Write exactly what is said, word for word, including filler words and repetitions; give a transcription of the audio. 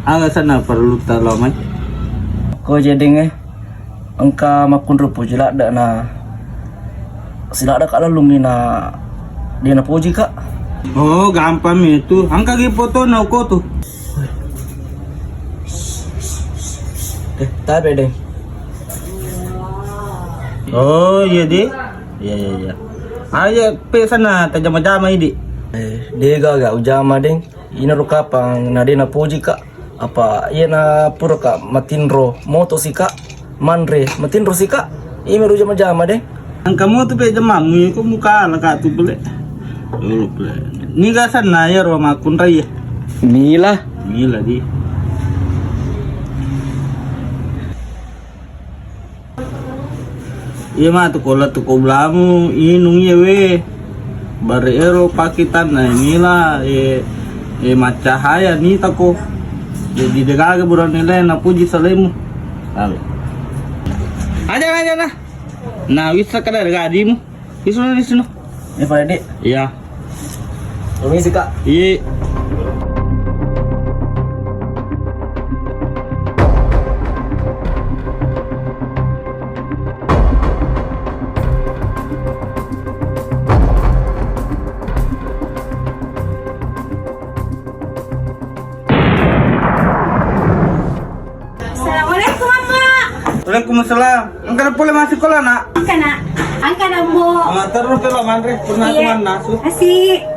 Aga sana perlu talo mai? Ko jeding e, engka makkunrai poji ladde na siladde ka lallungngi na de na poji ka. Oh, gampang mi tu. Engka gi foto na ko tu. Eh, tabe deng. Oh, iya di. Iya, iya, iya. Ayo pe sana tajama-jama idi. Eh, dega ga ujama deng. Inaro kapang na de na poji ka. Apa iyana pura ka matinro moto sika, manre matinro sika, iyami ro jama-jama de. Engka moto pe jamammu, ko muka laka tu pele. Dulu pele. Ni gasan na ya ro makkunrai ya. Mila. Mila di. Iya matu ko lettu ko belamu inung iya we. Bare ero pakitanna nila e, e maccahaya nita ko. Jadi degaga burane lain napuji salemu. Lalu. Aja aja nah. Nah, wissa kada degadimu. Isuno isuno. Ini pada dek. Iya. Permisi, Kak. Iya. Assalamualaikum, Amma. Waalaikumsalam. Engka pole massekola, Nak? Engka, Nak. Engka, Nak, Mbo. Mangaterru pe lo manre, purna. Iya. Mannasu. Asik.